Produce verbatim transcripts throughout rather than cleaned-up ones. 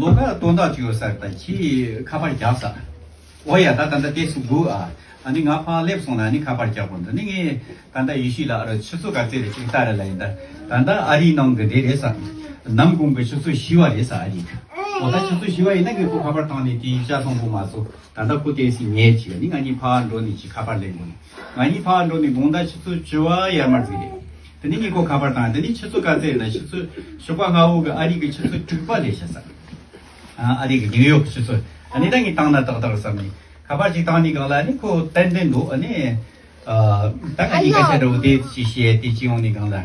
ལོ་ཁ་དོན་དག་ཅིག་ཡོད་ས་རེད། ད་ཁྱི་ཁ་པར་རྒྱག་ས། ཨོ་ཡ། ད་ད་ད་དེ་སུ་དགོས་ཨ། ཨ་ནི་ང་ཕར་སླེབས་སོང་ན་ཨ་ནི་ཁ་པར་རྒྱག་དགོས། འདི་ནི་ངས་ད་ད་ཡེ་ཤུ་ལ་ཨ་རོ་ཆུ་ཚོད་ག་ཚད་རེད་ཅིག་ལྟ་རེད་ལ་ཡིན། ད་ད་ད་ཨ་རིའི་ནང་གི་འདི་རེད་ས། ནམ་གུང་གི་ཆུ་ཚོད་བཞི་པ་རེད་ས་ཨ་རི་གི། ཨོ་ད་ཆུ་ཚོད་བཞི་པ་ཡིན་ན་ངས་ཁོ་ཁ་པར་བཏང་ནས་དེའི་ཅ་སོང་པོ་མ་སོ། ད་ད་ཁོ་དེ་སི་ཉལ་ཅིག་ཨ་ནི་ང་གཉིས་ཕར་འགྲོ་ནས་ཅིག་ཁ་པར་ལེན་དགོས་ནས། ང་གཉིས་ཕར་འགྲོ་ནས་དགོང་དག་ཆུ་ཚོད་བཅུ་པ་ཡར་མར་ཟིག་རེད། དེ་ནས་ངས་ཁོ་ཁ་པར་བཏང་། དེ་ནས་ཆུ་ཚོད་ག་ཚད་ན་ཆུ་ཚོད་ཞོགས་པ་སྔ་པོ་གི་ཨ་རི་གི་ཆུ་ཚོད་དྲུག་པ་ལས་བྱ་ས། ཨ་ཨ་རི་གི་ནིའུ་ཡོག་གི་ཆུ་ཚོད། ཨ་ནི་ད་ངས་བཏང་ན་ཏག་ཏག་བསམ་ནས་ཁ་པར་ཅིག་བཏང་ནས་གང་ལ་ཨ་ནི་ཁོ་ཏན་ཏན་འདུག་ཨ་ནི་ཨ་ད་ང་གཉིས་སྐད་ཆ་འདྲ་བོ་དེ་ཅིག་བཤད་དེ་ཅིག་ཡོང་ནས་གང་ལ།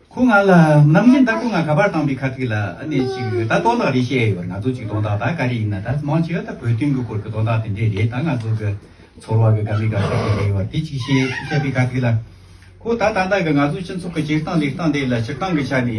ཁོ་ང་ལ་ནམ་རྒྱུན་ད་ཁོ་ང་ཁ་པར་བཏང་པའི་ཁ་ཐུག་ལ་ཨ་ནི་ཅིག་ད་དོན་དག་རེ་བཤད་ཡོད། ང་ཚོ་ཅིག་དོན་དག་ད་ག་རེ་ཡིན་ན་ད་མང་ཆེ་བ་ད་བོད་དོན་གྱི་སྐོར་གྱི་དོན་དག་དེ་འདྲས་རེད། ད་ང་ཚོ་གི་ཚོར་བ་གི་ག་ལེ་ག་ས་གི་རེ་བ་དེ་ཅིག་བཤད་བཤད་པའི་ཁ་ཐུག་ལ། ཁོ་ད་ད་ལྟ་གི་ང་ཚོ་སྤྱི་ཚོགས་ཀྱི་སྤྱིར་བཏང་ལས་སྟངས་དེ་ལ་སྤྱིར་བཏང་གི་ཆ་ནས་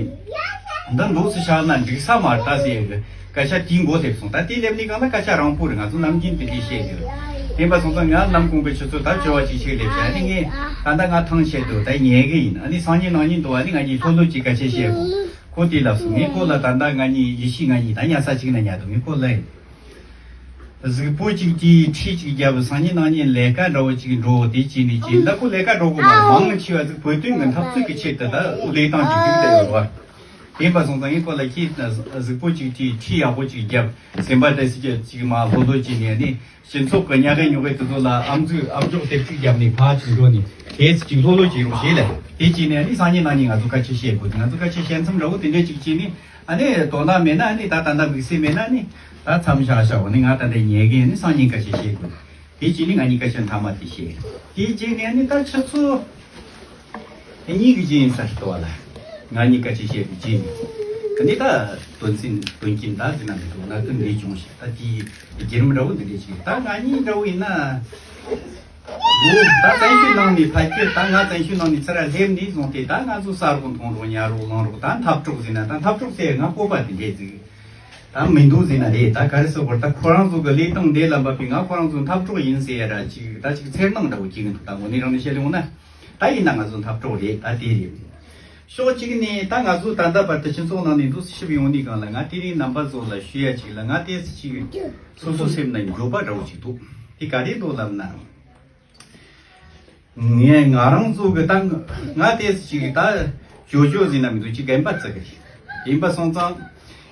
འདི་འདུག་སེ་བཞག་ན་འགྲིག་ས་མ་རེད་ད་ཟེར་གི་སྐད་ཆ་དེའི་མགོ་སླེབས་སོང་། ད་དེ་སླེབས་ནས་གང་ལ་སྐད་ཆ་རིང་པོ་རེད། ང་ཚོ་ནམ་རྒྱུན་དེ་འདྲས་བཤད་ཡོད། དེ་ཡིན་པ་སོང་ཙང་ང་ནམ་གུང་གི་ཆུ་ཚོད་ད་བཅུ་པ་ཅིག་ཅིག་སླེབས་བྱས་ནས་ངས་ད་ལྟ་ང་ཐང་ཆད་འདུག་ད་ཉལ་གི་ཡིན། ཨ་ནི་སང་ཉིན་གནངས་ཉིན་འདུག་ཨ་ནི་ང་གཉིས་ལྷོད་ལྷོད་ཅིག་སྐད་ཆ་བཤད་དགོས། ཁོ་དེ་ལབ་སོང་། ངས་ཁོ་ལ་ད་ལྟ་ང་གཉིས་ཡེ་ཤུ་ང་གཉིས་ད་ཉལ་ས་ཅིག་ན་ཉལ་འདུག་ངས་ཁོ་ལ་ཡིན། གཟུགས་པོ་གཅིག་གིས་ཁྲིད་གཅིག་བརྒྱབ། སང་ཉིན་གནངས་ཉིན་ལས་ཀ་འདྲ་བོ་གཅིག་འགྲོ་དེ་བྱས་ནས་བྱས། ད་ཁོ་ལས་ཀ་འགྲོ་དགོས་མ་རེད། མང་ཆེ་བ་ཟིག་བོད་དོན་གྱི་འཐབ་རྩོད་ཀྱི་ཆེད་དུ་ད་ལས་སྟངས་ཅིག་བསྒྲིགས་བསྡད་ཡོད་རེད་བ། དེ་ཡིན་པ་སོང་ཙང་ངས་ཁོ་ལ་ཁྱེད་གཟུགས་པོ་གཅིག་གིས་ཁྲིད་ཡག་པོ་གཅིག་བརྒྱབ། སེམས་པ་དེ་སྲིད་ཀྱི་གཅིག་མ་ལྷོད་ལྷོད་བྱས་ནས་ནི་སྤྱི་ཚོགས་ཀྱི་ཉག་གེ་ཉོག་གེ་དེ་ཚོ་ལ་ཨམ་ཚུགས་ཨབ་ཅོག་ལྟེབ་གཅིག་བརྒྱབ་ནས་ཕར་ཅིག་འགྲོ་ནས་དེ་ཚོ་གཅིག་ལྷོད་ལྷོད་བྱེད་རོགས་བྱེད་ལ། དེ་བྱས་ནས་ནི་སང་ཉིན་གནངས་ཉིན་ང་ཚོ་སྐད་ཆ་བཤད་དགོས། ང་ཚོ་སྐད་ཆ་བཤད་མཚམས་འདྲ་བོ་དེ་འདྲས་གཅིག་བྱས་ནས། ཨ་ནི་དོན་དག་མེད་ན་ཨ་ནི་ད་ད་ལྟ་དམིགས་བསལ་མེད་ན་ཨ་ནི་ད་མཚམས་བཞག་བཞག་འོ་ནི་ང་ད་ལྟ་ཉལ་གི་ཨ་ནི་སང་ཉིན་སྐད་ཆ་བཤད་དགོས། དེ་བྱས་ནི་ང་གཉིས་སྐད་ཆ་མཐའ་མ་དེ་བཤད། དེ་བྱས་ནི་ཨ་ནི་ད་ཆུ་ཚོད་གཉིས་ཀྱི་རྗེས་ཡིན་ས་རེད་དོ་བ་ལ། ང་གཉིས་སྐད་ཆ་བཤད་པའི་རྗེས་ནི་ཨ་ནི་ད་དོན་ཚན་དོན་རྐྱེན་ད་ཟིན་ན་མི་འདུག་གནད་དོན་འདི་བྱུང་ཞེས་ད་དེའི་བརྒྱུད་རིམ་འདྲ་བོ་འདི་འདྲས་ཅིག་ད་ང་གཉིས་འདྲ་བོ་ཡིན་ན། ལོ་ད་བཙན་བྱོལ་ནང་ནས་ཕ་གིར་ད་ང་བཙན་བྱོལ་ནང་ནས་ཚུར་ར་སླེབས་ནས་བཟུང་སྟེ་ད་ང་ཚོ་ས་རོགས་མཐོང་རོགས་ཉལ་རོགས་ལངས་རོགས་ད་འཐབ་གྲོགས་ཟེར་ན་ད་འཐབ་གྲོགས་ཟེར་ང་སྤོབས་པ་དེ་འདྲས་ཟིག་ད་མི་འདུག་ཟེར་ན་རེད། ད་ག་རེ་ཟེར་བར་ད་ཁོ་རང་ཚོ་གི་ལས་སྟངས་འདི་ལ་འབབ་པའི་ང་ཁོ་རང་ཚོ་འཐབ་གྲོགས་ཡིན་ཟེར་ཡ་ར་ཅིག་ད་ཅིག་འཚེར་སྣང་འདྲ་བོ་སྐྱེ་གི་འདུག་ད་དངོས་གནས་རང་ནས་བཤད་ཡོང་ན་ད་ཡིན་ན་ང་ཚོ་འཐབ་གྲོགས་རེད། ད་དེ་རེད། ཕྱོགས་གཅིག་ནས་ད་ང་ཚོ་ད་ལྟ་བར་དུ་སྤྱི་ཚོགས་ནང་ནས་འདུག་སེ་ཤི་བའི་ཡོང་ནས་གང་ལ་ང་དེ་རིང་རྣམ་པ་ཚོ་ལ་ཞུ་ཡ་ཅིག་ལ་ང་དེ་ཅིག་སོ་སོ་སེམས་ན་འགྱོད་པ་འདྲ་བོ་ཅིག་འདུག་དེ་ག་རེ་འདུག་ལབ་ན། ངས་ང་རང་ཚོ་གི་ད་ང་དེ་ཅིག་ད་ཇོ་ཇོ་ཟིན་ན་མི་འདུག་ཅིག་རྒན་པ་བརྩི་གི་རེད། ཡིན་པ་སོང་ཙང་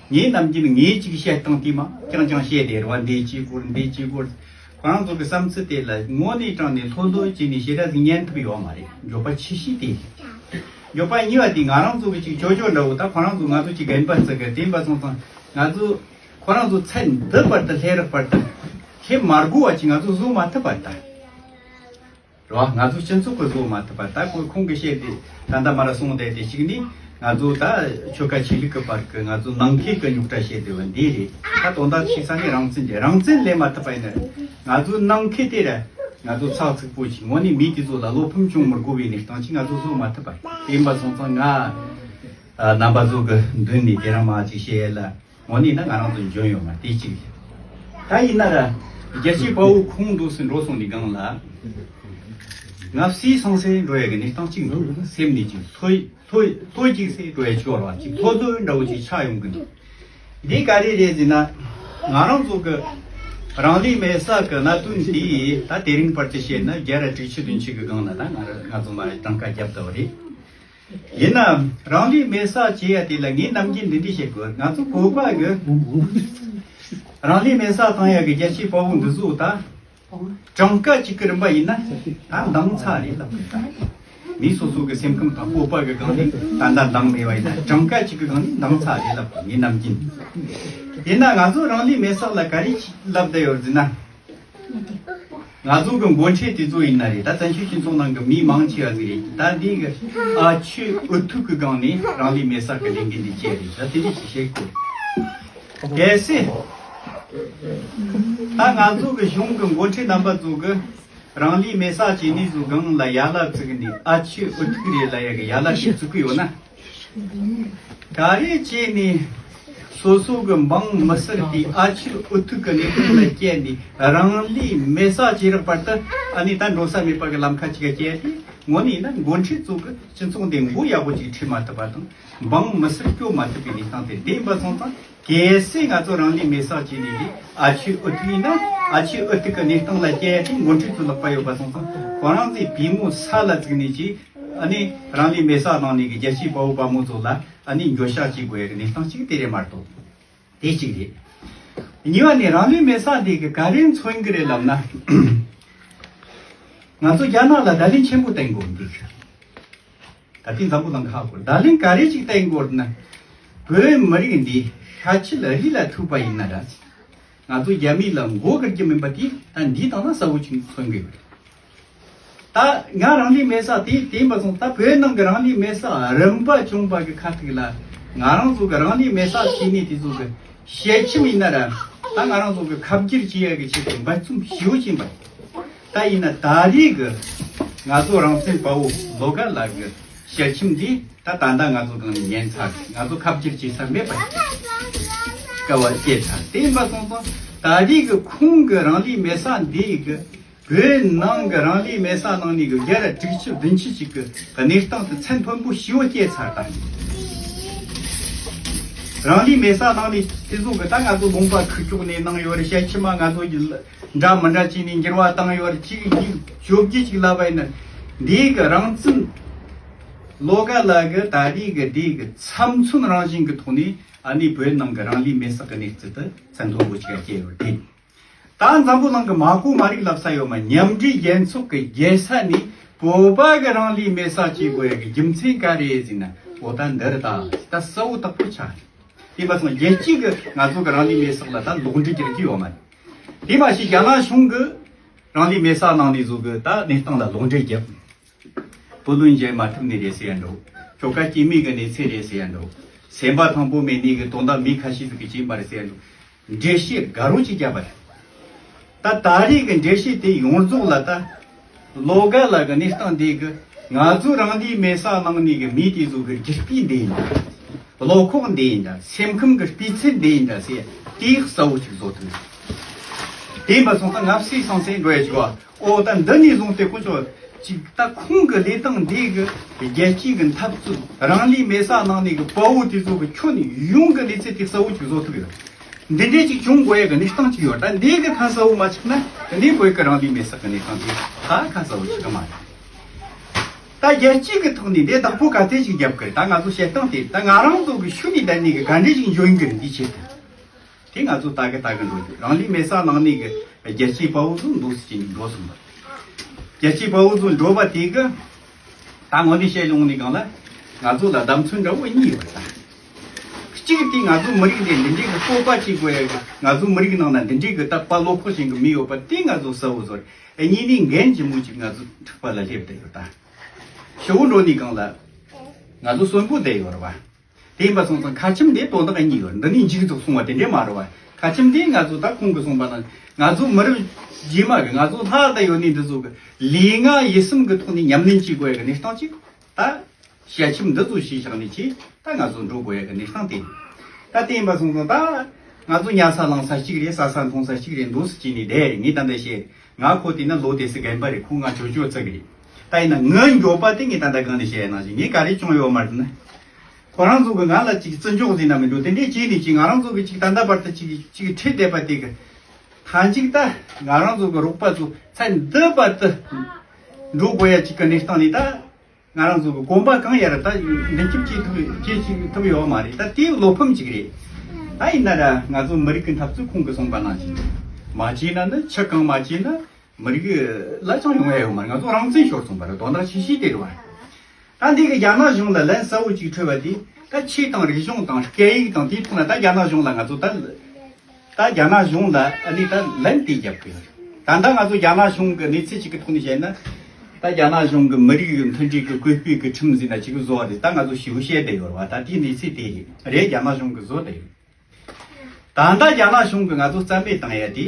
ངས་ནམ་རྒྱུན་ངས་ཅིག་བཤད་སྟངས་དེ་མ་རྐྱང་རྐྱང་བཤད་དེ་རེད་བ། འདི་ཅིག་སྐོར་འདི་ཅིག་སྐོར་ཁོ་རང་ཚོ་གི་བསམ་ཚུལ་དེ་ལ་དངོས་གནས་དྲང་ནས་ལྷོད་ལྷོད་བྱས་ནས་ཞེ་དྲག་ཟིག་ཉན་ཐུབ་ཡོད་མ་རེད། འགྱོད་པ་ཆེ་ཤོས་དེ་རེད། འགྱོད་པ་གཉིས་པ་དེ་ང་རང་ཚོ་གི་ཅིག་ཇོ་ཇོ་འདྲ་བོ་ད་ཁོ་རང་ཚོ་ང་ཚོ་ཅིག་རྒན་པ་བརྩི་གི་རེད། ཡིན་པ་སོང་ཙང་ང་ཚོ་ཁོ་རང་ཚོ་ཚད་འདི་བར་དུ་སླེབས་རག་བར་དུ་སླེབས་མ་དགོས་པ་ཅིག་ང་ཚོ་བཟོ་མ་ཐུབ་པ་ད། རེད་བ། ང་ཚོ་སྤྱི་ཚོགས་ཀྱི་བཟོ་མ་ཐུབ་པ་ད་ཁོ་ཁོང་གི་བཤད་དེ་ད་ལྟ་མ་ར་སོང་བསྡད་དེ་གཅིག་ནི་ང་ཚོ་ད་ཆོལ་ཁ་ཆོས་ལུགས་ཀྱི་བར་གྱི་ང་ཚོ་ནང་ཁུལ་གྱི་རྙོག་དྲ་བཤད་དེ་བ་འདི་རེད། ད་དོན་དག་ཆེ་ས་ནི་རང་བཙན་རེད། རང་བཙན་ལེན་མ་ཐུབ་པ་ཡིན་ན་ང་ཚོ་ནང་ཁུལ་དེ་ར་ང་ཚོ་ཚགས་ཚུད་པོ་ཅིག་དངོས་གནས་མི་དེ་ཚོ་ལ་བློ་ཕམ་བྱུང་མི་དགོས་པའི་གནས་སྟངས་ཅིག་ང་ཚོ་བཟོ་མ་ཐུབ་པ་ཡིན་པ་སོང་ཙང་ང་རྣམ་པ་ཚོ་གི་མདུན་ནས་དེ་རང་མ་ཅིག་བཤད་ཡ་ལ། དངོས་གནས་ན་ང་རང་ཚོ་འཇོན་ཡོད་མ་དེ་གཅིག་རེད། ད་ཡིན་ན་ར་རྒྱལ་གཅེས་དཔའ་བོ་ཁོང་འདུག་སེ་འགྲོ་སོང་ནས་སྒང་ལ་ང་ཕྱིས་སོང་སེ་འགྲོ་ཡ་གི་གནས་སྟངས་གཅིག་འདུག་སེམས་ནས་ཅིག་ལྷོད་ལྷོད་ལྷོད་ཅིག་སེ་འགྲོ་ཡ་ཅིག་ཡོད་ར་བ། ཅིག་ལྷོད་ལྷོད་འདྲ་བོ་ཅིག་ཆགས་ཡོང་གི་འདུག་འདི་ག་རེ་རེད་ཟེར་ན་ང་རང་ཚོ་གི་རང་ལུས་མེར་སྲེག་གི་གནད་དོན་འདི་ད་དེ་རིང་བར་དུ་བཤད་ན་བརྒྱ་ར་དྲུག་ཅུ་བདུན་ཅུ་གི་སྒང་ལ་ད་ང་ར་ང་ཚོ་མ་གྲངས་ཀ་བརྒྱབ་བསྡད་པ་རེད། ཡིན་ནའང་རང་ལུས་མེར་སྲེག་བྱེད་ཡ་དེ་ལ་ངས་ནམ་རྒྱུན་འདི་འདྲ་བཤད་དགོས། ང་ཚོ་བོད་པ་གི་རང་ལུས་མེར་སྲེག་བཏང་ཡ་གི་རྒྱལ་གཅེས་དཔའ་བོ་འདི་ཚོ་ད་གྲངས་ཀ་གཅིག་གི་རིམ་པ་ཡིན་ན་ད་འདང་ཚ་རེད་ལབ་དགོས། ད་མི་སོ་སོ་གི་སེམས་ཁམས་དང་སྤོབས་པ་གི་སྒང་ནས་ད་ལྟ་འདང་མེད་པ་ཡིན་ན་གྲངས་ཀ་གཅིག་གི་སྒང་ནས་འདང་ཚ་རེད་ལབ་དགོས། ངས་ནམ་རྒྱུན་ཡིན་ན་ང་ཚོ་རང་ལུས་མེར་སྲེག་ལ་ག་རེ་ལབ་བསྡད་ཡོད་ཟེར་ན། ང་ཚོ་གི་འགོ་ཁྲིད་དེ་ཚོ་ཡིན་ན་རེད། ད་བཙན་བྱོལ་སྤྱི་ཚོགས་ནང་གི་མི་མང་ཆེ་བ་ཟིག་རེད། ད་འདི་གི་ཨ་ཆོས་འུ་ཐུག་གི་སྒང་ནས་རང་ལུས་མེར་སྲེག་གི་ལས་འགུལ་འདི་བྱས་རེད། ད་དེ་འདྲ་ཞིག་བཤད་དགོས། གལ་སྲིད་ད་ང་ཚོ་གི་གཞུང་གི་འགོ་ཁྲིད་རྣམ་པ་ཚོ་གི་རང་ལུས་མེར་སྲེག་བྱས་ནས་ཚོ་སྒང་ལ་ཡ་ལ་བཙུགས་ནས་ཨ་ཆོས་འུ་ཐུག་རེད་ལ་ཡ་གི་ཡ་ལ་ཞིག་བཙུགས་གི་ཡོད་ན། ག་རེ་བྱས་ནས་སོ་སོ་གི་འབངས་མི་སེར་དེ་ཨ་ཆོས་འུ་ཐུག་གི་གནས་སྟངས་ལ་བསྐྱལ་ནས་རང་ལུས་མེར་སྲེག་བྱེད་རག་བར་དུ་ཨ་ནི་ད་འགྲོ་ས་མེད་པ་གི་ལམ་ཁ་ཅིག་ག་བསྐྱལ་ཏེ་ དངོས་གནས་ཡིན་ན་འགོ་ཁྲིད་ཚོ་གི་སྤྱི་ཚོགས་འདི་མགོ་ཡག་པོ་ཅིག་ཁྲིད་མ་ཐུབ་པ་དང་། འབངས་མི་སེར་སྐྱོབ་མ་ཐུབ་པའི་གནས་སྟངས་དེ། དེ་ཡིན་པ་སོང་ཙང་གལ་སྲིད་ང་ཚོ་རང་ལུས་མེ་སྲེག་བྱས་ནས་ཨ་ཆོས་ཨུ་ཐུག་ཡིན་ན། ཨ་ཆོས་ཨུ་ཐུག་གི་གནས་སྟངས་ལ་བསྐྱལ་ཏེ་འགོ་ཁྲིད་ཚོ་ལག་པ་ཡོད་པ་སོང་ཙང་། ཁོ་རང་ཚོའི་པུས་མོ་ས་ལ་བཙུགས་ནས་ཅིག་ཨ་ནི་རང་ལུས་མེ་སྲེག་གནང་ནས་གི་རྒྱལ་གཅེས་དཔའ་བོ་དཔའ་མོ་ཚོ་ལ་ཨ་ནི་འགྱོད་བཤགས་བྱེད་དགོས་ཡ་གི་གནས་སྟངས་ཅིག་དེ་རེད་མ་གཏོགས། དེ་གཅིག་རེད། གཉིས་པ་ནི་རང་ལུས་མེ་སྲེག་འདི་གི་ག་རེ་མཚོན་གི་རེད་ལབ་ན། ང་ཚོ་རྒྱ་ནག་ལ་བརྡ་ལན་ཆེན་པོ་བསྟན་དགོས་འདུག་ད་ལྟའི་འཛམ་བུ་གླིང་ཁག་གོ་བརྡ་ལན་ག་རེ་ཅིག་བསྟན་དགོས་ན། བོད་མི་རིགས་འདི་ཤ་ཁྱི་ལ་རི་ལ་ཐུག་པ་ཡིན་ན་འདྲ། ང་ཚོ་རྒྱ་མི་ལ་མགོ་སྒུར་རྒྱུ་མིན་པ་དེ་ད་འདིའི་སྟེང་ན་གསལ་བོ་ཅིག་མཚོན་གི་ཡོད། ད་ང་རང་ལུས་མེ་སྲེག་དེ་དེ་ཡིན་པ་སོང་། ད་བོད་ནང་གི་རང་ལུས་མེ་སྲེག་རིམ་པ་བྱུང་བ་གི་ཁ་ཐུག་ལ། ང་རང་ཚོ་གི་རང་ལུས་མེ་སྲེག་བྱས་ནས་དེ་ཚོ་གི་ཞལ་ཆེམས་ཡིན་ན་ར། ད་ང་རང་ཚོ་གི་ཁ་བསྒྱུར་བྱེད་ཡ་གི་ཆེད་དུ་འབད་བརྩོན་ཞེ་པོ་ཕྱིན་པ། ད་ཡིན་ན་ད་རེས་གི་ང་ཚོ་རང་བཙན་དཔའ་བོ་ལོ་དགའ་ལགས་གི་ཞལ་ཆེམས་འདི་ད་ད་ལྟ་ང་ཚོ་གང་ནས་ཉན་ཚར། ང་ཚོ་ཁ་བསྒྱུར་བྱེད་ས་མེད་པ་དཀའ་བ་སྤྱད་ཚར། དེ་ཡིན་པ་སོང་ཙང་ད་རེས་གི་ཁོང་གི་རང་ལུས་མེ་སྲེག་འདི་གི་བོད་ནང་གི་རང་ལུས་མེ་སྲེག་གནང་ནས་གི་བརྒྱ་ར་དྲུག་ཅུ་བདུན་ཅུ་ཅིག་གི་གནས་སྟངས་དེ་མཚན་མཐོན་པོ་ཞེ་པོ་སྐྱེས་ཚར་དང་། རང་ལུས་མེ་སྲེག་གནང་ནས་དེ་ཚོ་གི་ད་ང་ཚོ་དགོངས་པ་ཁུར་ཆོག་ནས་གནང་ཡོད་རེད། ཞལ་ཆེམས་མ་ང་ཚོ་གི་འདྲ་མི་འདྲ་བྱས་ནས་འགྱུར་བ་བཏང་ཡོད་རེད། གཅིག་གཅིག་བཅོ་བརྒྱད་ཅིག་ལབ་པ་ཡིན་ན། འདི་གི་རང་བཙན་ལོ་དགའ་ལགས་གི་ད་རེས་གི་འདི་གི་ཚབ་མཚོན་རང་བཞིན་གི་ཐོག་ནས་ཨ་ནི་བོད་ནང་གི་རང་ལུས་མེ་སྲེག་གི་གནས་ཚུལ་དེ་མཚན་མཐོན་པོ་ཅིག་སྐྱེས་ཡོད་རེད། ད་འཛམ་བུ་གླིང་གི་མ་གོ་མ་རིག་ལབ་ས་ཡོད་མ། མཉམ་འབྲེལ་རྒྱལ་ཚོགས་ཀྱི་རྒྱལ་ས་ནས་བོད་པ་གི་རང་ལུས་མེ་སྲེག་བྱེད་དགོས་ཡ་གི་རྒྱུ་མཚན་ག་རེ་ཟེར་ན། འོ་ད་འདི་རེད། ད་ད་གསལ་བོ་དག་པོ་ཆགས་རེད། དེ་མ་ཚང་རྒྱལ་སྤྱི་གི་ང་ཚོ་གི་རང་ལུས་མེ་སྲེག་ལ་ད་ལོག་འགྲེལ་རྒྱག་རྒྱུ་ཡོད་མ་རེད། དེ་མ་ཞིག་རྒྱ་ནག་གཞུང་གི་རང་ལུས་མེ་སྲེག་གནང་ནས་བཟོ་གི་ད་གནས་སྟངས་ལ་ལོག་འགྲེལ་རྒྱབ། བུ་ལོན་འཇལ་མ་ཐུབ་ནི་རེད་ཟེར་ཡ་འགྲོ། ཁྱོ་ག་སྐྱེ་དམན་གི་གནས་ཚུལ་རེད་ཟེར་ཡ་འགྲོ། སེམས་པ་ཐང་པོ་མེད་ནི་གི་དོན་དག་མི་ཁ་ཤས་ཟིག་གི་བྱིན་པ་རེད་ཟེར་ཡ་འགྲོ། འགྲེལ་བཤད་དགའ་རོགས་ཅིག་བརྒྱབ་པ་རེད། ད་ད་རེས་གི་འགྲེལ་བཤད་དེ་ཡོངས་རྫོགས་ལ་ད་ལོ་དགའ་ལགས་གི་གནས་སྟངས་འདི་གི་ང་ཚོ་རང་ལུས་མེ་སྲེག་གནང་ནི་གི་མི་དེ་ཚོ་གི་རྒྱུ་སྤུས་འདི་ཡིན་ད། བློ་ཁོག་འདི་ཡིན་ད། སེམས་ཁམས་གི་སྤུས་ཚད་འདི་ཡིན་ད་ཟེར་དེ་གསལ་བོ་ཅིག་བཟོ་ཐུབ། དེ་ཡིན་པ་སོང་ཙང་ང་སེམས་སང་སེ་འགྲོ་ཡ་ཅིག་བ། ཨོ་ད་འདི་ནས་བཟུང་སྟེ་ཁོ་ཚོ་ཅིག་ད་ཁོང་གི་ལས་སྟངས་འདི་གི་རྒྱལ་སྤྱིའི་གི་འཐབ་རྩོད། རང་ལུས་མེ་སྲེག་གནང་ནི་གི་དཔའ་བོ་དེ་ཚོ་གི་ཁྱོན་ཡོངས་གི་ལས་ཚད་དེ་གསལ་བོ་ཅིག་བཟོ་ཐུབ་ཡོད། འདི་འདྲས་ཅིག་བྱུང་དགོས་ཡ་གི་གནས་སྟངས་ཅིག་ཡོད། ད་འདི་གི་ཁ་གསལ་བོ་མ་ཆགས་ན་འདི་བོད་ཀྱི་རང་ལུས་མེ་སྲེག་གི་གནས་སྟངས་དེ་ད་ཁ་གསལ་བོ་ཆགས་གི་མ་རེད། ད་རྒྱལ་སྤྱི་གི་ཐོག་ནས་འདི་བདག་པོ་ག་ཚད་ཅིག་རྒྱབ་གི་རེད། ད་ང་ཚོ་བཤད་སྟངས་དེ་ད་ང་རང་ཚོ་གི་ཤུལ་ནས་བསྡད་ནས་གི་ག་འདྲས་ཅིག་འཇོན་གི་རེད། འདི་ཆེད་དུ། དེ་ང་ཚོ་ལྟ་གི་ལྟ་གི་འགྲོ་རྒྱུ། རང་ལུས་མེ་སྲེག་གནང་ནི་གི་རྒྱལ་སྤྱིའི་དཔའ་བོ་ཚོ་འདུག་སེ་བྱས་ནས་འགྲོ་སོང་བ། རྒྱལ་སྤྱིའི་དཔའ་བོ་ཚོ་འགྲོ་བ་དེ་གི་ད་ངོ་ནས་བཤད་ཡོང་ནི་གང་ལ། ང་ཚོ་ལ་བདམས་ཚོད་འདྲ་བོ་གཉིས་ཡོད་པ་དང་། གཅིག་དེ་ང་ཚོ་མི་རིགས་འདི་འདི་འདྲའི་གི་སྤོབས་པ་བྱེད་དགོས་ཡ་གི། ང་ཚོ་མི་རིགས་ནང་ན་འདི་འདྲའི་གི་ད་དཔའ་བློ་ཁོག་ཅན་གི་མི་ཡོད་པ་དེ་ང་ཚོ་གསལ་བོ་བཟོ་རེད། གཉིས་ནི་འགན་ལྗིད་མོ་ཅིག་ང་ཚོ་འཁྲི་བ་ལ་སླེབས་བསྡད་ཡོད་ད། ཞེ་བོ་འགྲོ་ནི་གང་ལ། ང་ཚོ་གསོན་པོ་བསྡད་ཡོད་རེད་བ། དེ་ཡིན་པ་སོང་ཙང་ཁ་ཆེམས་འདི་དོན་དག་གཉིས་ཡོད། འདི་ནི་མཇུག་རྫོགས་སོང་བ་དེ་འདྲས་མ་རེད་བ། ཁ་ཆེམས་འདི་ང་ཚོ་ད་ཁོང་གིས་གསུངས་པ་ན་ང་ཚོ་མི་རབས་རྗེས་མ་གི་ང་ཚོ་ལྷག་ད་ཡོད་ནི་འདི་ཚོ་གི་ལུས་ངག་ཡིད་གསུམ་གི་ཐོག་ནས་ཉམས་ལེན་བྱེད་དགོས་ཡ་གི་གནས་སྟངས་ཅིག་ད་བཤད་ཁྲིམས་འདི་ཚོ་གཞིར་བཞག་ནས་ཅིག་ད་ང་ཚོ་འགྲོ་དགོས་ཡ་གི་གནས་སྟངས་དེ་ཡིན། ད་དེ་ཡིན་པ་སོང་ཙང་ད་ང་ཚོ་ཉལ་ས་ལངས་ས་གཅིག་རེད། ཟ་ས་འཐུང་ས་གཅིག་རེད། འདུག་སེ་བྱས་ནས་བསྡད་རེད། ངས་ད་ལྟ་བཤད། ང་ཁོ་དེ་ན་ལོ་དེ་སི་རྒན་པ་རེད། ཁོ་ང་ཇོ་ཇོ་བརྩི་གི་རེད། ད་ཡིན་ན་ངའི་འགྱོད་པ་དེ་ངས་ད་ལྟ་གང་ནས་བཤད་ཡ་ནང་བཞིན་ངས་ག་རེ་བྱུང་ཡོད་མ་རེད་ན། ཁོ་རང་ཚོ་གི་ང་ལ་ཅིག་བརྩི་འཇོག་ཟེར་ན་མི་འགྲོ། དེ་འདྲས་བྱས་ནས་ཅིག་ང་རང་ཚོ་གི་ཅིག་ད་ལྟ་བར་དུ་ཅིག་ཅིག་ཁྲིད་བསྡད་པ་དེ་གི་མཐའ་མཇུག་ད་ང་རང་ཚོ་གི་རོགས་པ་ཚོ་ཚད་འདི་བར་དུ་འགྲོ་དགོས་ཡ་ཅིག་གི་གནས་སྟངས་ནས་ད་ང་རང་ཚོ་གི་གོམ་པ་གང་ཡར་ད་མདུན་སྐྱོད་བྱེད་ཐུབ་བྱེད་ཅིག་ཐུབ་ཡོད་མ་རེད། ད་དེ་བློ་ཕམ་ཅིག་རེད། ད་ཡིན་ན་ར་ང་ཚོ་མི་རིགས་ཀྱི་འཐབ་རྩོད་ཁོང་གིས་གསུངས་པ་ནང་བཞིན་མ་བྱས་ན་ནི་ཆུ་གང་མ་བྱས་ན། མི་རིགས་ལ་ཅང་ཡོང་ཡ་ཡོད་མ་རེད། ང་ཚོ་རང་བཙན་ཤོར་སོང་བ་རེད། དོན་དག་ཆེ་ཤོས་དེ་རེད་བ། ད་འདི་གི་རྒྱ་ནག་གཞུང་ལ་ལན་གསལ་བོ་ཅིག་འཕྲོད་པ་དེ་ད་ཆོས་དང་རིག་གཞུང་དང་སྐད་ཡིག་དང་དེའི་ཐོག་ན་ད་རྒྱ་ནག་གཞུང་ལ་ང་ཚོ་ད་ད་རྒྱ་ནག་གཞུང་ལ་ཨ་ནི་ད་ལན་དེ་རྒྱབ་གི་ཡོད་རེད། ད་ལྟ་ང་ཚོ་རྒྱ་ནག་གཞུང་གི་གནས་ཚུལ་ཅིག་གི་ཐོག་ནས་བཤད་ན། ད་རྒྱ་ནག་གཞུང་གི་མི་རིགས་མཐུན་སྒྲིལ་གི་བཀོད་པའི་གི་ཁྲིམས་ཟེར་ན་ཅིག་བཟོ་བ་རེད། ད་ང་ཚོ་ཞེ་པོ་བཤད་བསྡད་ཡོད་རེད་བ། ད་དེའི་གནས་ཚུལ་དེ་རེད། རྒྱ་ནག་གཞུང་གི་བཟོ་བསྡད་ཡོད། ད་ལྟ་རྒྱ་ནག་གཞུང་གིས་ང་ཚོ་རྩ་མེད་བཏང་ཡ་དེ།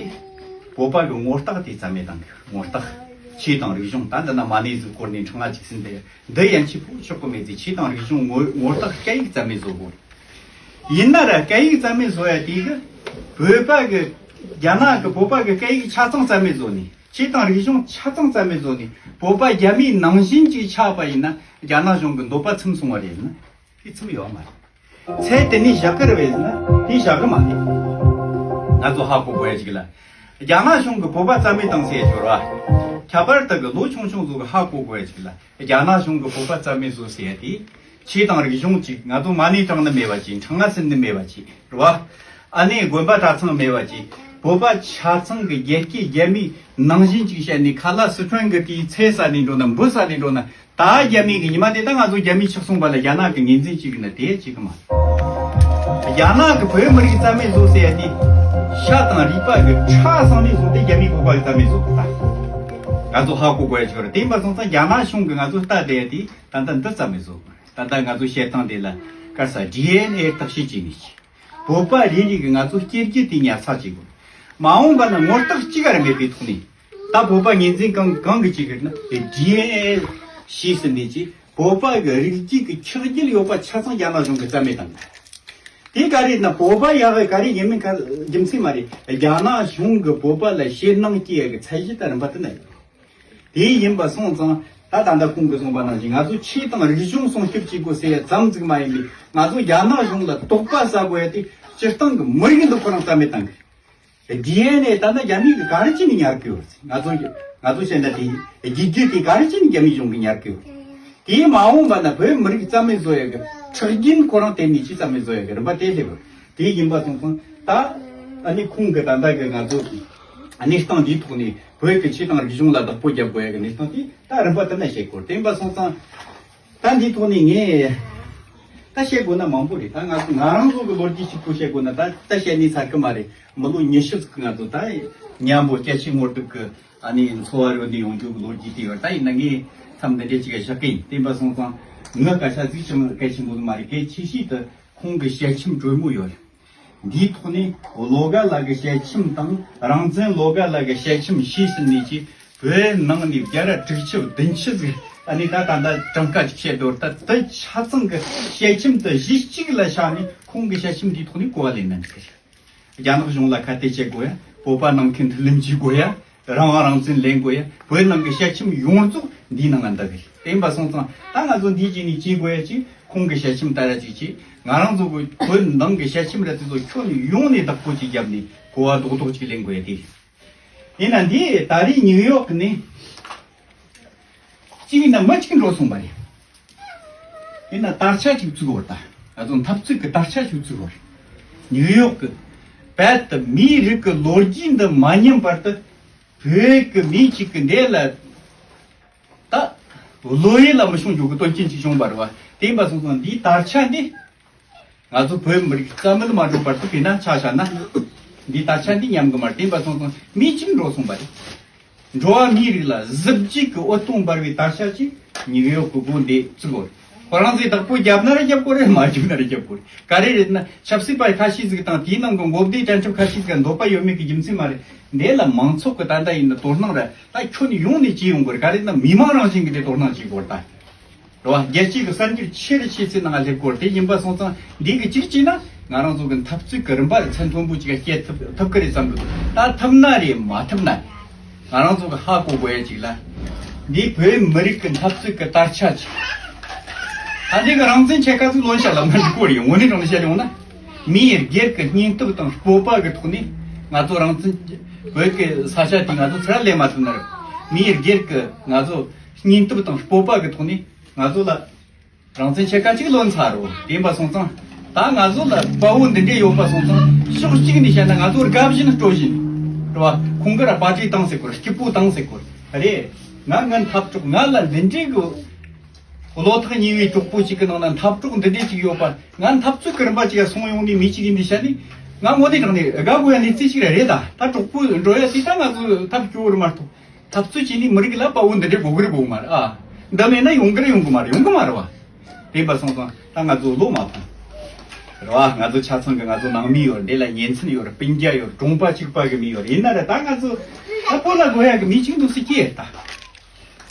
བོད་པ་གི་ངོ་རྟགས་དེ་རྩ་མེད་བཏང་གི། ངོ་རྟགས། ཆོས་དང་རིག་གཞུང་། ད་འདི་ན་མ་ཎི་ཟིག་བསྐོར་ནས་འཕྲེང་བ་གཅིག་ཟིན་ཏེ། འདི་ཡན་ཆད་པོ་ཆོག་གི་མེད་ཟེར། ཆོས་དང་རིག་གཞུང་ངོ་ངོ་རྟགས་སྐད་ཡིག་རྩ་མེད་བཟོ་དགོས། ཡིན་ན་ར་སྐད་ཡིག་རྩ་མེད་བཟོ་ཡ་དེ་གི་བོད་པ་གི་རྒྱ་ནག་གི་བོད་པ་གི་སྐད་ཡིག་ཆ་ཚང་རྩ་མེད་བཟོ་ནས། ཆོས་དང་རིག་གཞུང་ཆ་ཚང་རྩ་མེད་བཟོ་ནས་བོད་པ་རྒྱ་མིའི་ནང་བཞིན་ཅིག་ཆགས་པ་ཡིན་ན། རྒྱ་ནག་གཞུང་གི་འདོད་པ་ཚིམ་སོང་བ་རེད་ན། དེ་ཚིམ་ཡོད་མ་རེད། ཚད་དེ་ནས་བཞག་གི་རེད་པས་ཟེར་ན། དེ་བཞག་གི་མ་རེད། ང་ཚོ་ཧ་གོ་དགོས་ཡ་ཅིག་ལ། རྒྱ་ནག་གཞུང་གིས་བོད་པ་རྩ་མེད་བཏང་ཟེར་ཡ་ཅིག་ཡོད་རེད་པ། ཁྱད་པར་དུ་གི་ལོ་ཆུང་ཆུང་ཚོ་གིས་ཧ་གོ་དགོས་ཡ་ཅིག་ལ། རྒྱ་ནག་གཞུང་གིས་བོད་པ་རྩ་མེད་བཟོ་ཟེར་ཡ་དེ། ཆོས་དང་རིག་གཞུང་ཅིག་ང་ཚོ་མ་ཎི་བགྲངས་ནི་མེད་པ་ཅིག་འཕྲེང་བ་ཟིན་ནི་མེད་པ་ཅིག་རེད་པ། ཨ་ནི་དགོན་པ་གྲྭ་ཚང་མེད་པ་ཅིག་བོད་པ་ཆ་ཚང་གི་རྒྱལ་སྤྱི་རྒྱ་མིའི་ནང་བཞིན་ཅིག་བཤད་ནས། ཁ་ལག་སི་ཁྲོན་གི་དེའི་ཚལ་ཟ་ནས་འགྲོ་ན། འབུ་ཟ་ནས་འགྲོ་ན། ད་རྒྱ་མི་གི་ཉི་མ་དེ་ད་ང་ཚོ་རྒྱ་མི་ཆགས་སོང་བ་ལ་རྒྱ་ནག་གི་ངོས་འཛིན་བྱེད་ཀྱི་ན་དེ་བྱེད་ཀྱི་མ་རེད། རྒྱ་ནག་གི་བོད་མི་རིགས་རྩ་མེད་བཟོ་ཟེར་ཡ་དེ། ཤ་དང་རུས་པ་གི་ཁྲག་ཟ་ནས་བཟུང་སྟེ་རྒྱ་མི་བོད་པ་གི་རྩ་མེད་བཟོ་གི་ད། ང་ཚོ་ཧ་གོ་དགོས་ཡ་ཅིག་རེད། དེ་ཡིན་པ་སོང་ཙང་རྒྱ་ནག་གཞུང་གིས་ང་ཚོ་ལྟ་བསྡད་ཡ་དེ་ད་ལྟ་འདི་རྩ་མེད་བཟོ་གི། ད་ལྟ་ང་ཚོ་བཤད་སྟངས་དེ་ལ་ག་རེ་ཟེར། ཌི་ཨེན་ཨེ་བརྟག་དཔྱད་བྱས་ནས་བྱས། བོད་པ་རེ་རེ་གི་ང་ཚོ་སྐྱེ་རྒྱུ་དེ་ཉར་ཚགས་བྱེད་དགོས། མ་འོངས་པ་ན་ངོ་རྟགས་གཅིག་ག་རེ་མེད་པའི་ཐོག་ནས། ད་བོད་པ་ངོས་འཛིན་གང་གང་གི་བྱེད་ཀྱི་ན། དེ་ཌི་ཨེན་ཨེ་ཞེས་ཟེར་ནས་ཀྱི་བོད་པ་གི་རིགས་རྒྱུད་ཀྱི་ཆགས་རྒྱུ་ཡོད་པ་ཆ་ཚང་རྒྱ་ནག་གཞུང་གིས་རྩ་མེད་བཏང་གི། དེ་ག་རེ་ན་བོད་པ་ཡག་གི་ག་རེ་ཡིན་མིན་ག་རྒྱུ་མཚན་མ་རེད། རྒྱ་ནག་གཞུང་གིས་བོད་པ་ལ་ཞེད་སྣང་སྐྱེ་ཡ་གི་ཚད་གཞི་ད་རིམ་པ་དེ་ན་ཡོད། དེ་ཡིན་པ་སོང་ཙང་ད་ད་ལྟ་ཁོང་གིས་གསུངས་པ་ནང་བཞིན་ང་ཚོ་ཆོས་དང་རིག་གཞུང་སྲུང་སྐྱོབ་བྱེད་དགོས་ཟེར་ཡ་ཙམ་ཟིག་མ་ཡིན་པའི། ང་ཚོ་རྒྱ་ནག་གཞུང་ལ་དོགས་པ་ཟ་དགོས་ཡ་དེ་སྤྱིར་བཏང་གི་མི་རིགས་འདི་ཁོ་རང་རྩ་མེད་བཏང་གི། ཌི་ཨེན་ཨེ་ད་ནི་རྒྱ་མིས་གི་ག་རེ་བྱས་ནས་ཉར་གི་ཡོད་རེད། ང་ཚོ་ང་ཚོ་བཤད་ན་དེ་རྒྱུད་རྒྱུད་དེ་ག་རེ་བྱས་ནས་རྒྱ་མིའི་གཞུང་གིས་ཉར་གི་ཡོད་རེད། དེ་མ་འོངས་པ་ན་བོད་མི་རིགས་རྩ་མེད་བཟོ་ཡ་གི་ཁྲག་རྒྱུན་ཁོ་རང་དེད་ནས་ཅི་རྩ་མེད་བཟོ་ཡ་གི་རིམ་པ་དེ་སླེབས་ཡོད། དེ་ཡིན་པ་སོང་ཙང་ད་ཨ་ནི་ཁོང་གི་ད་ལྟ་གི་ང་ཚོ་གནས་སྟངས་འདིའི་ཐོག་ནས་བོད་ཀྱི་ཆོས་དང་རིག་གཞུང་ལ་བདག་པོ་རྒྱབ་དགོས་ཡ་གི་གནས་སྟངས་དེ་ད་རིམ་པ་དེ་ན་བཤད་དགོས། དེ་ཡིན་པ་སོང་ཙང་ད་འདིའི་ཐོག་ནས་ངས་ད་བཤད་དགོས་ན་མང་པོ་རེད། ད་ང་ཚོ་ང་རང་ཚོ་གི་ལོ་རྒྱུས་གཅིག་པུ་བཤད་དགོས་ན་ད་ད་བཤད་ནས་ཚར་གི་མ་རེད། མི་ལོ་ཉི་ཤུ་ཟིག་གི་ང་ཚོ་ད་མཉམ་པོ་སྐྱ་ཆེན་སྔོ་སྡུག་གི་ཨ་ནི་འཚོ་བ་རོལ་ནས་ཡོང་རྒྱུ་གི་ལོ་རྒྱུས་དེ་ཡོད། ད་ཡིན་ན་ངས་མཚམས་འདི་འདྲས་ཅིག་བཞག་གི་ཡིན། དེ་ཡིན་པ་སོང་ཙང་ངའི་སྐད་ཆ་ཟིག་ཅང་གལ་ཆེན་པོ་མ་རེད། གལ་ཆེ་ཤོས་དེ་ཁོང་གི་ཞལ་ཆེམས་དྲོན་མོ་ཡོད་རེད། འདིའི་ཐོག་ནས་བློ་དགའ་ལགས་ཀྱི་ཞལ་ཆེམས་དང་། རང་བཙན་བློ་དགའ་ལགས་ཀྱི་ཞལ་ཆེམས་ཞེས་ཟིན་ནས་ཀྱི་བོད་ནང་ནས་བརྒྱ་ར་དྲུག་ཅུ་བདུན་ཅུ་ཟིག་ཨ་ནི་ད་ད་ལྟ་གྲངས་ཀ་ཅིག་བཤད་འདུག་ད་དེ་ཆ་ཚང་གི་ཞལ་ཆེམས་དེ་གཞི་གཅིག་ལ་བཞག་ནས་ཁོང་གི་ཞལ་ཆེམས་འདིའི་ཐོག་ནས་གོ་བ་ལེན་ན་འགྲིག་གི་རེད། རྒྱ་ནག་གཞུང་ལ་ཁ་གཏད་བྱེད་དགོས་ཡ། བོད་པ་ནང་ཁུལ་མཐུན་ལམ་བྱེད་དགོས་ཡ། རང་དབང་རང་བཙན་ལེན་དགོས་ཡ། བོད་ནང་གི་ཞལ་ཆེམས་ཡོངས་རྫོགས་འདིའི་ནང་ང་འདུ་གི་རེད། དེ་ཡིན་པ་སོང་ཙང་ད་ང་ཚོ་འདིའི་རྗེས་ནས་བྱེད་དགོས་ཡ་ཅིག་ཁོང་གི་ཞལ་ཆེམས་ལྟར་ཅིག་བྱེད། ང་རང་ཚོ་གི་བོད་ནང་གི་ཞལ་ཆེམས་ར་དེ་ཚོ་ཁྱོན་ཡོངས་ནས་བདག་པོ་ཅིག་བརྒྱབ་ནས་གོ་བ་རྡོག་རྡོག་ཅིག་ལེན་དགོས་ཡ་དེ་རེད། ཡིན་ན་འདི་ད་རེས་ནིའུ་ཡོག་གི་ནས་གཅིག་ཡིན་ན་མི་གཅིག་འགྲོ་སོང་བ་རེད། ཡིན་ན་དར་ཆ་ཅིག་བཙུགས་བར་ད། ང་ཚོ་འཐབ་རྩོད་ཀྱི་དར་ཆ་ཅིག་བཙུགས་བར། ནིའུ་ཡོག་གི་བལ་དུ་མིའི་རིགས་ཀྱི་ལོ་རྒྱུས་འདི་མ་ཉམས་བར་དུ་བོད་ཀྱི་མི་གཅིག་གི་འདས་ལ་ད་བློ་ཡུལ་ལ་མི་ཤོང་རྒྱུ་གི་དོན་རྐྱེན་ཅིག་བྱུང་བ་རེད་བ། དེ་ཡིན་པ་སོང་ཙང་འདིའི་དར་ཆ་འདི་ང་ཚོ་བོད་མི་རིགས་རྩ་མེད་མ་འགྲོ་བར་དུ་བྱས་ན་ཆ་བཞག་ན། འདིའི་དར་ཆ་འདི་ཉམས་གི་མ་རེད། དེ་ཡིན་པ་སོང་ཙང་མི་གཅིག་འགྲོ་སོང་བ་རེད། འགྲོ་བ་མིའི་རིགས་ལ་གཟི་བརྗིད་ཀྱི་འོད་སྟོང་འབར་བའི་དར་ཆ་ཅིག་ནིའུ་ཡོག་གི་སྒོ་འདི་བཙུགས་ཡོད། ཁོ་རང་ཚོས་བདག་པོ་བརྒྱབ་ན་ར་བརྒྱབ་དགོས་རེད། མ་བརྒྱབ་ན་ར་བརྒྱབ་དགོས་རེད། ག་རེ་རེད་ན་ཆབ་སྲིད་པ་ཁ་ཤས་ཟིག་དང་དེའི་ནང་གི་འགོ་བདེ་དྲན་ཁྲབ་ཁ་ཤས་ཟིག་ག་འདོད་པ་ཡོད་མེད་ཀྱི་རྒྱུ་མཚན་མ་རེད། འདི་ལ་མང་ཚོགས་ཀྱི་ད་ལྟ་ཡིན་ན་དོ་སྣང་ར་ད་ཁྱོན་ཡོངས་ནས་བྱེད་ཡོང་དགོས་རེད། ག་རེ་ན་མི་མང་རང་བཞིན་གྱི་དེ་དོ་སྣང་བྱེད་དགོས་རེད་ད། རེད་བ། རྒྱལ་སྤྱི་གི་གསར་འགྱུར་ཆེ་རུ་ཆེ་ཚེ་ནང་སླེབས་སྐོར་དེ་ཡིན་པ་སོང་ཙང་འདི་གི་གཅིག་བྱས་ན་ང་རང་ཚོ་གི་འཐབ་རྩོད་ཀྱི་རིམ་པ་རེ་ཚད་མཐོན་པོ་ཅིག་སྐྱེལ་ཐུབ་ཐུབ་ཀི་རེད་བསམ་གི་འདུག་ད་ཐུབ་ན་རེད། མ་ཐུབ་ན་ང་རང་ཚོ་གི་ཧ་གོ་དགོས་ཡ་ཅིག་ལ། འདི་བོད་མི་རིགས་ཀྱི་འཐབ་རྩོད་ཀྱི་དར་ཆ་ཅིག་ད་འདི་གི་རང་བཙན་ཆེ་ཁ་ཚིག་ལོན་བྱ་ལབ་ན་འགྲིག་གི་རེད། དངོས་གནས་དྲང་གནས་བཤད་ཡོང་ན། མིའི་སྒེར་གྱི་སྙིང་སྟོབས་དང་སྤོབས་པ་གི་ཐོག་ནས་ང་ཚོ་རང་བཙན་བོད་ཀྱི་ས་ཆ་དེ་ང་ཚོ་ཚུར་ར་ལེན་མ་ཐུབ་ན་རེད། མིའི་སྒེར་གྱི་ང་ཚོ་སྙིང་སྟོབས་དང་སྤོབས་པ་གི་ཐོག་ནས་ང་ཚོ་ལ་རང་བཙན་ཕྱེད་ཀ་གཅིག་ལོན་ཚར་རོ། དེ་ཡིན་པ་སོང་ཙང་ད་ང་ཚོ་ལ་དཔའ་བོ་འདི་འདྲས་ཡོད་པ་སོང་ཙང་ཕྱོགས་གཅིག་ནས་བཤད་ན་ང་ཚོ་དགའ་བཞིན་སྤྲོ་བཞིན་རེད་བ། ཁོང་གི་ར་པ་ཊི་བཏང་ཟེར་དགོས་རེད། སྐྱིད་པོ་བཏང་ཟེར་དགོས་རེད། ང་ངའི་འཐབ་གྲོགས་ང་ལ་འདི་འདྲས་གི་བློ་ཐག་ཉེ་བའི་གྲོགས་པོ་གཅིག་གི་ནང་ན་འཐབ་གྲོགས་འདི་འདྲས་གཅིག་ཡོད་པ། ང་འཐབ་རྩོད་ཀྱི་རིམ་པ་གཅིག་ལ་སོང་ཡོང་ནས་མི་གཅིག་ཡིན་པའི་ཆ་ནས་ང་དངོས་གནས་དྲང་ནས་དགའ་དགོས་ཡ་གནས་ཚུལ་ཞིག་ར་རེད། ད་ད་གྲོགས་པོ་འགྲོ་ཡ་དེ་ད་ང་ཚོ་ཐབས་སྐྱོ་བོ་རེད་མ་གཏོགས། འཐབ་རྩོད་བྱས་ནས་མི་རིགས་ལ་དཔའ་བོ་འདི་འདྲས་དགོས་ཀྱི་རེད་དགོས་མ་རེད་ཨ། འདི་མེད་ན་ཡོང་གི་རེད་ཡོང་གི་མ་རེད། ཡོང་གི་མ་རེད་བ། དེ་ཡིན་པ་སོང་ཙང་ད་ང་ཚོ་བློ་མ་ཕམ། རེད་བ། ང་ཚོ་ཆ་ཚང་གི་ང་ཚོ་ནང་མི་ཡོད་རེད། འདི་ལ་ཉེ་ཚན་ཡོད་རེད། སྤུན་ཀྱག་ཡོད་རེད། གྲོང་པ་གཅིག་པ་གི་མི་ཡོད་རེད། ཡིན་ན་ར་ད་ང་ཚོ་ད་བོད་ལ་དགོས་ཡ་གི་མི་གཅིག་འདུག་སེ་སྐྱེས་ད།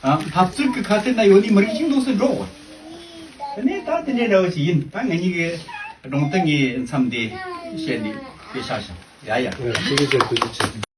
ཨ། འཐབ་རྩོད་ཀྱི་ཁ་གཏད་ན་ཡོད་ནི་མི་རིགས་གཅིག་འདུག་སེ་འགྲོ་དགོས། དེ་ནས་ད་དེ་འདྲའི་འདྲ་བོ་ཞིག་ཡིན། ད་ང་གཉིས་ཀྱི་སྒྲུང་དེ་ངའི་མཚམས་འདི་བཤད་ནས་དེ་བཞག་བཞག་ཡ་ཡ། ཐུགས་རྗེ་ཆེ། ཐུགས་རྗེ་ཆེ།